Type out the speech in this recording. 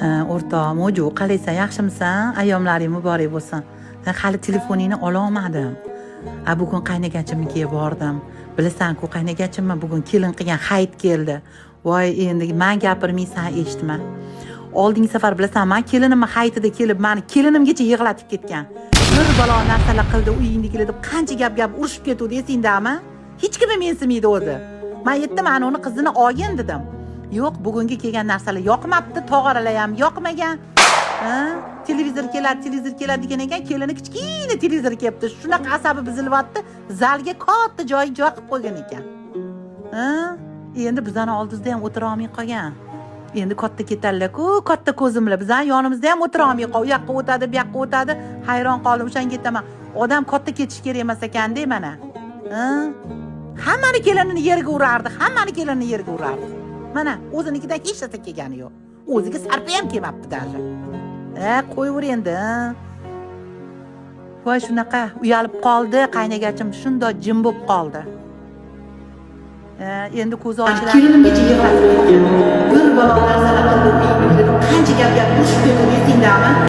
Ha, o'rtoq Mo'ju, qalaysan, yaxshimisan? Ayyomlaring muborak bo'lsin. Ha, hali telefoningni ololmadim. A, bugun qaynagachimnikiga bordim. Bilasan-ku, qaynagachimni bugun kelin qilgan hayit keldi. Voy, endi man gapirmaysan, eshitma. Oldingi safar, bilasan, man kelinimni hayitida kelib, mani kelinimgacha yig'latib ketgan. Bir balo narsalar qildi uyingdagilar deb qancha gap gap urushib ketuvdi, esingdami? Hech kim mensimaydi o'zi. Man aytdim, ana uni qizini olgin dedim. Yo'q, bugungi kelgan narsalar yoqmabdi, tog'oralar ham yoqmagan. Ha? Televizor keladi, televizor keladi degan ekan, kelini kichkina televizor kelibdi. Shunaqa asabi buzilyapti, zalga katta joy joy qilib qo'ygan ekan. Ha? Endi bizani oldimizda ham o'tira olmay qolgan. Endi katta ketadilar-ku, katta ko'zim bilan bizani yonimizda ham o'tira olmay qol, u yoqqa o'tadi, bu yoqqa o'tadi. Hayron qoldim, o'shanga aytaman. Odam katta ketish kerak emas ekanda mana. Ha? Hammani kelinini yerga urardi, hammani kelinini yerga urardi. Mana o'zinikidan hech narsa kelgani yo'q. O'ziga sarpa ham kelmabdi даже. Ha, qo'yaver endi. Voy, shunaqa uyalib qoldi, qaynagachim shundoq jim bo'lib qoldi. Ha, endi ko'zi ochiladi. Kelinimgacha yig'latib ketgan. Bir balo narsalar qildi, qancha gap gap urushib ketdi, esingdami?